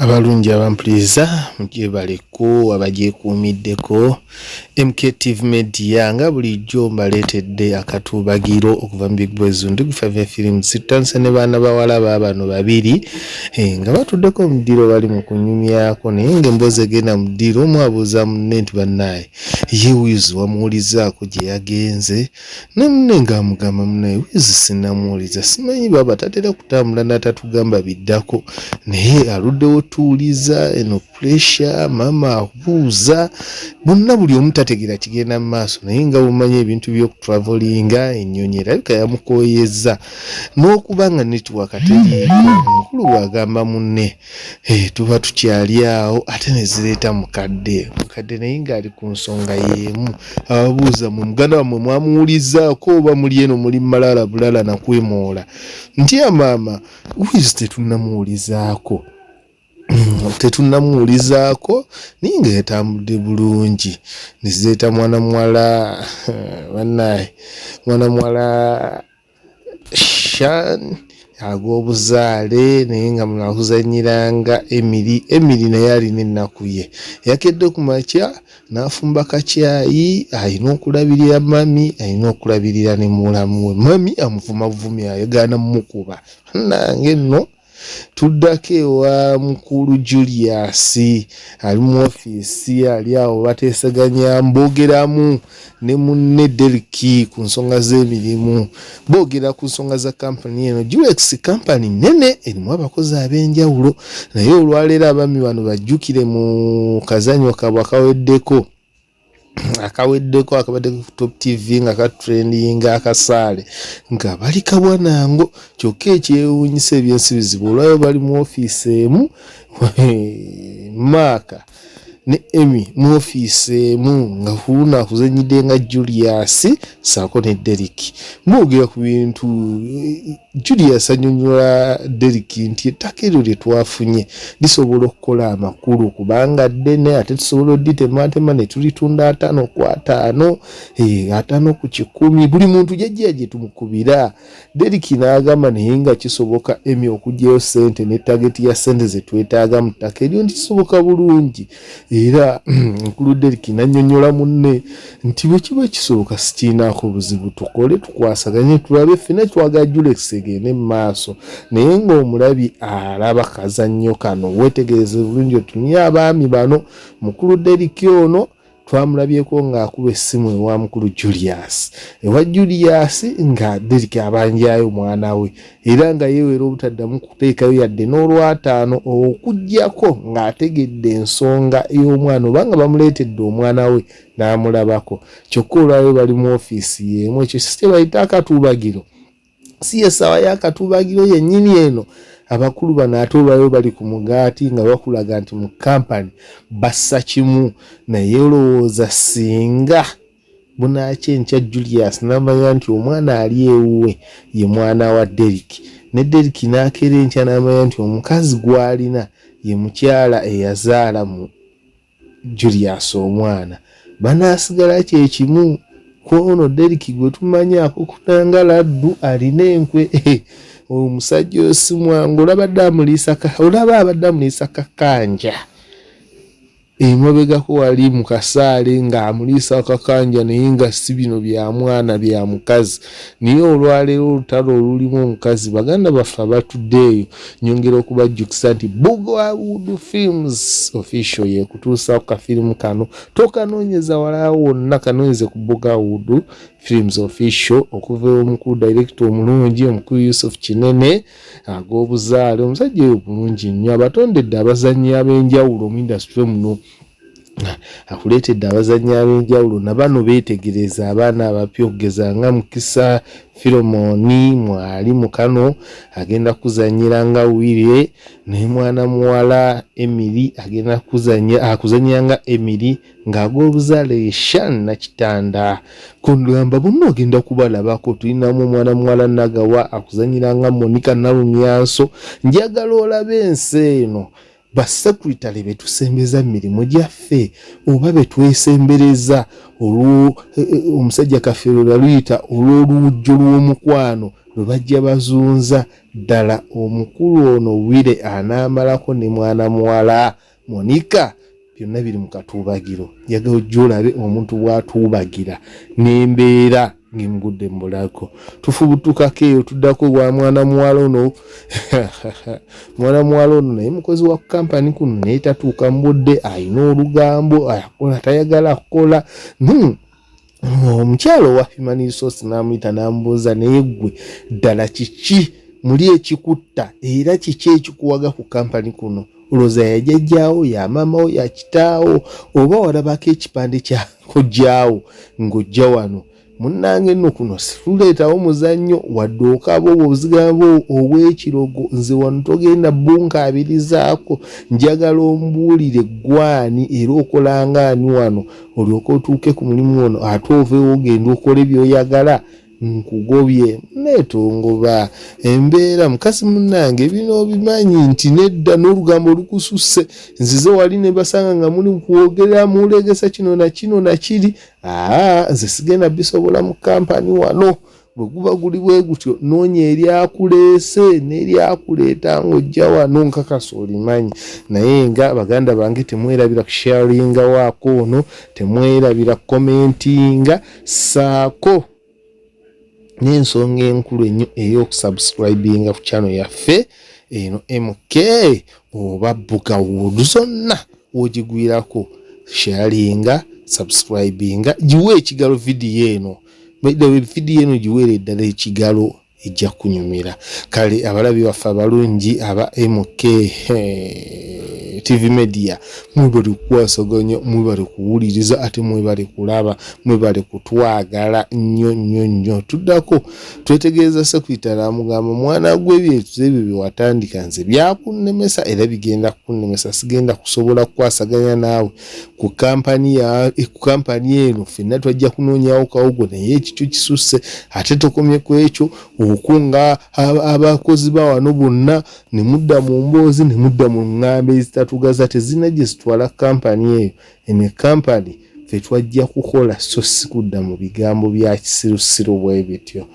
Abalungi abampuliriza mugyebaleko abagyekuumiddeko MKTV Media nga bulijjo mbaleetedde akatuubagiro okuva mu Big Boys Ndugu Five Films. Tutandise ne baana bawala baabano babiri nga batuddeko mu ddiiro bali mu kunyumyako naye ng'emboozi egenda mu ddiiro omu abuuza munne nti bannaaye ye Wiz wamuwulizzaako gye yagenze? Ne munne ng'amugamba munaye Wizi sinnamuwuliza simanyi baaba tatera kutambula n'atatugamba biddako naye aluddewo tuwuliza eno pressure maama abuuza bonna buli omu tategeera kigenda mu maaso naye nga bw'omanyi ebintu by'okutravelinga ennyonyi erabika yamukooyezza n'okuba nga netiwaaka teriiko omukulu bw'agamba munne. Eh, tuba tukyali awo ate ne zireeta mukadde mukadde naye ng'ali ku nsonga y'emu ababuuza mwe muganda wammwe mwamuwulizzaako oba muli eno muli malala bulala nakwemoola nti ya maama wizi tetunnamuwulizaako tetunnamuwulizaako naye nga yatambudde bulungi ne zireeta mwana muwala bannaye mwana muwala Shan ag'obuzaale naye nga muno akuzannyiranga Emily. Emily naye alina ennaku ye. Yakedde ku makya n'afumba kacaayi, alina okulabirira mami, alina okulabirira ne mulamu we. Mami amuvuma buvumi ayagaana mmukuba. Bannange nno Tuddako ewa mukulu Julius ali mu ofiisi ali awo bateeseganya mboogeramu ne munne Derrick ku nsonga z'emirimu. Boogera ku nsonga za kampuni eno. Julex kampani nnene erimu abakozi ab'enjawulo naye olwaleero abaami bano bajjukire mu kazannyo kaabwe akaweddeko. Akaweddeko akabadde ku Top TV nga katrendinga akasaale nga bali kabwa nango kyokka ekyewuunyisa ebyensi bizibu olwayo bali mu ofiisi emu Maaka ne Emmy mu ofiisi emu nga kuuno akuzannyidde nga Julius ssaako ne Derrick boogera ku bintu. Julius annyonnyola Derrick nti ettaka eryo lye twafunye lisobola okukola amakulu kubanga ddene ate tusobola oditematema ne tulitunda 50 ku 50, 50 ku 100, buli muntu jajja gye tumukubira. Derrick n'agamba naye nga kisoboka Emmy okuggyayo ssente ne tageti ya ssente ze twetaaga mu ttaka eryo nti kisoboka bulungi. Era mukulu Derrick n'annyonnyola munne nti bwe kiba kisoboka sikirinaako buzibu tukole tukwasaganye tulabe ffenna twagala Julex egende mu maaso naye ng'omulabi alaba kazannyo kano weetegereze bulungi otunye abaami bano. Mukulu Derrick ono twamulabyeko ng'akuba essimu ewa mukulu Julius, ewa Julius nga Derrick abanjayo mwana we era nga yeewera obutaddamu kuteekayo yadde n'olwataano okuggyako ng'ategedde ensonga y'omwana oba nga bamuleetedde omwana we n'amulabako. Kyokka olwaleero bali mu ofiisi y'emu ekyo si kye bayita akatuubagiro, si y'essaawa y'akatuubagiro yennyini eno. Abakulu bano ate olwaleero bali ku mugaati nga bakulaga nti mu kampani bassa kimu naye olowooza singa bunaakya enkya Julius n'amanya nti omwana ali ewuwe ye mwana wa Derrick ne Derrick n'akeera enkya n'amanya nti omukazi gw'alina ye mukyala eyazaala mu Julius omwana banaasigala kye kimu ku ono Derrick gwe tumanyi akukuna nga laddu alina enkwe. Omusajja oyo si mwangu olabadde amuliisa olaba abadde amuliisa kakanja emabegako wali mu kasaale ng'amuliisa akakanja naye nga si bino bya mwana bya mukazi. Naye olwaleero olutalo olulimu omukazi baganda baffe abatudde eyo nyongera okubajjukisa nti Bugwawood Films Official yekutuusa ku kafirimu kano tokanoonyeza wala wonna kanoonyeze ku Bugwawood Films Official okuva omukulu director omulungi omukulu Yusuf Kinene ag'obuzaale omusajja oyo bulungi nnyo abatondedde abazannyi ab'enjawulo mu industry muno akuleetedde abazannyi ab'enjawulo na bano beetegereza abaana abapya okugeza nga Mukisa Philemon mwali mukano agenda kuzannyira nga Wire ne mwana muwala Emily agenda akuzannyira nga Emily ng'ag'obuzaale Shan Nakitanda. Kugamba bonna ogenda kubalabako tulinamu omwana muwala Nagawa akuzannyira nga Monica Nalumyanso. Njagala olabe ensi eno. Basekuritale be tusembeza mu mirimu gyaffe oba be twesembereza olwo eh, eh, omusajja Kafeero lwaluyita olw'oluwujjo lw'omukwano lwe bajja bazunza. Ddala omukulu ono Wire anaamalako ne mwana muwala Monica? Byonna biri mu katuubagiro. Njagala ojja olabe omuntu bw'atuubagira n'embeera ng'emugudde mu bulago. Tufubutukako eyo tuddako wa mwana muwala ono. Mwana muwala ono naye mukozi wa kampani kuno, naye tatuuka mu budde, alina olugambo, akola tayagala kukola. Omukyalo owa human resource n'amuyita n'amubuuza, naye ggwe ddala kiki muli ekikutta era kiki ekikuwaga ku kampani kuno? Olowooza ya jjajjaawo, ya maamawo, ya kitaawo, oba walabako ekipande kya kojjaawo ng'ojja wano? Munnange nno kuno situleetawo muzannyo, wadde okaaba obwo obuzigambo obw'ekirogo, nze wano togenda bunkaabirizaako. Njagala ombuulire ggwani era okola ng'ani wano, olyoke otuuke ku mulimu ono ate oveewo ogende okole by'oyagala. Nkugobye neetongoba embeera mukazi munnange, bino obimanyi nti nedda n'olugambo lukususse. Nzize wali ne basanga nga muli kwogera mulegesa kino na kino na kiri. Aa, nze sigenda bisobola mu kampani wano. Bwe guba guli bwe gutyo, noonya eryakuleese n'eryakuleeta ng'ojja wano, nkakasa olimanyi. Naye nga baganda bange, temwerabira kusharinga waako ono, temwerabira commentinga, saako n'ensonga enkulu ennyo ey'okusubscribinga ku channel yaffe eno MK oba Bugawood zonna wogigwirako. Sharinga, subscribinga, giwe ekigalo vidiyo eno. By the way, vidiyo eno giweere ddala ekigalo, ejja kunyumira. Kale abalabi baffe abalungi aba MK TV Media, mwebale kukwasaganya, mwebale kuwuliriza, ate mwebale kulaba, mwebale kutwagala nnyo nnyo nnyo. Tuddako twetegereza sekuritale amugamba, mwana gwe, ebyetuzo ebyo byewatandika nze byakunnemesa era bigenda kukunnemesa. Sigenda kusobola kukwasaganya naawe ku kampani ya ku kampani eno. Ffenna twajja kunoonyawo kawogo, naye ekikyo kisusse. Ate tokomye ku ekyo, okunga abakozi ba wano bonna ne mudda mu mboozi, ne mudda mu ŋŋambo ezitatugaza, tezirina gye zitwala kampani eyo. Eno ekampani ffe twajja kukola, so si kudda mu bigambo bya kisirusiru bwe bityo.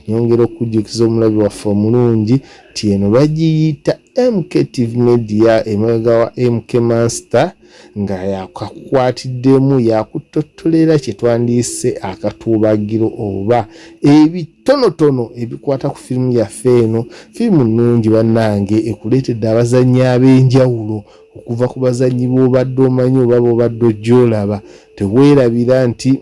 Nyongera okujjukiza omulabi waffe omulungi nti eno bagiyita MKTV Media, emabega wa MK Master, nga yakakwatiddemu yakutottolera kye twandiise akatuubagiro oba ebitonotono ebikwata ku firimu yaffe eno. Firimu nnungi bannange, ekuleetedde abazannyi ab'enjawulo okuva ku bazannyi b'obadde omanyi oba b'obadde ojja olaba. Teweerabira nti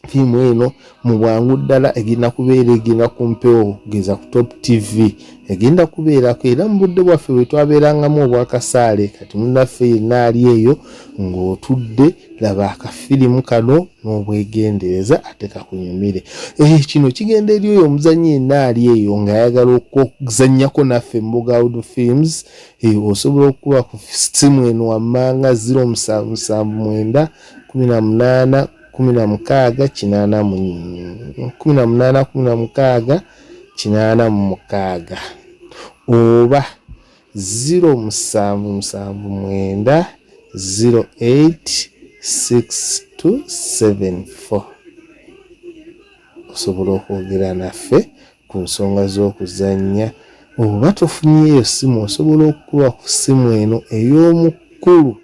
firimu eno mu bwangu ddala egenda kubeera egenda ku mpewo, geza ku Top TV egenda kubeerako, era mu budde bwaffe bwe twabeerangamu obwakasaale. Kati munnaffe yenna ali eyo ng'otudde, laba akafirimu kano n'obwegendereza ate kakunyumire. Kino kigenda eri oyo omuzannyi yenna ali eyo ng'ayagala okuzannyako naffe mu Bugawood Films. Osobola okukuba ku ssimu eno wammanga 0779 18 16 80 18 16 86 oba 0779 08 6274. Osobola okwogera naffe ku nsonga z'okuzannya, oba tofunyeeyo ssimu, osobola okukuba ku ssimu eno ey'omukulu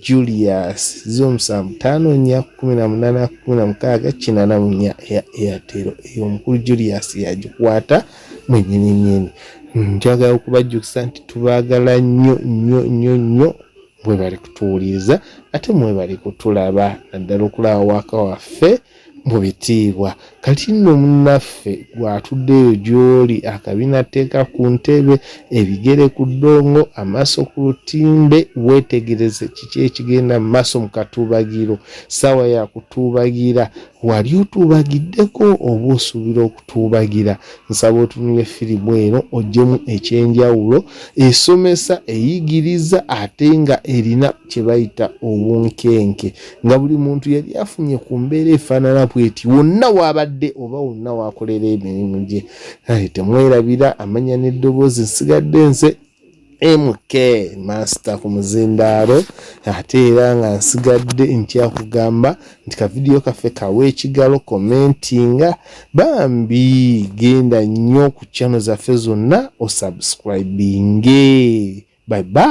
Julius 0754 18 16 84 eya Airtel. Eyo omukulu Julius yagikwata mwennyini nnyini. Njagala okubajjukiza nti tubaagala nnyo nnyo nnyo nnyo. Mwebale kutuwuliriza ate mwebale kutulaba, naddala okulaba waaka waffe mu bitiibwa. Kati nno munnaffe gw'atudde eyo gy'oli, akabina teeka ku ntebe, ebigere ku ddongo, amaaso ku lutimbe, weetegereze kiki ekigenda mu maaso mu katuubagiro. Ssaawa ya kutuubagira. Wali otuubagiddeko oba osuubira okutuubagira? Nsaba otunule firimu eno oggyemu ekyenjawulo. Esomesa, eyigiriza, ate nga erina kye bayita obunkenke, nga buli muntu yali afunye ku mbeera efaanana bweti wonna w'abadde oba wonna w'akolera emirimu gye. Kale temwerabira amanya n'eddoboozi, nsigadde nze. MK Master ku muzindaalo. Ate era nga nsigadde nkyakugamba nti ka vidiyo kaffe kawa ekigalo, commentinga bambi, genda nnyo ku channel zaffe zonna osubscribinge. Bye bye.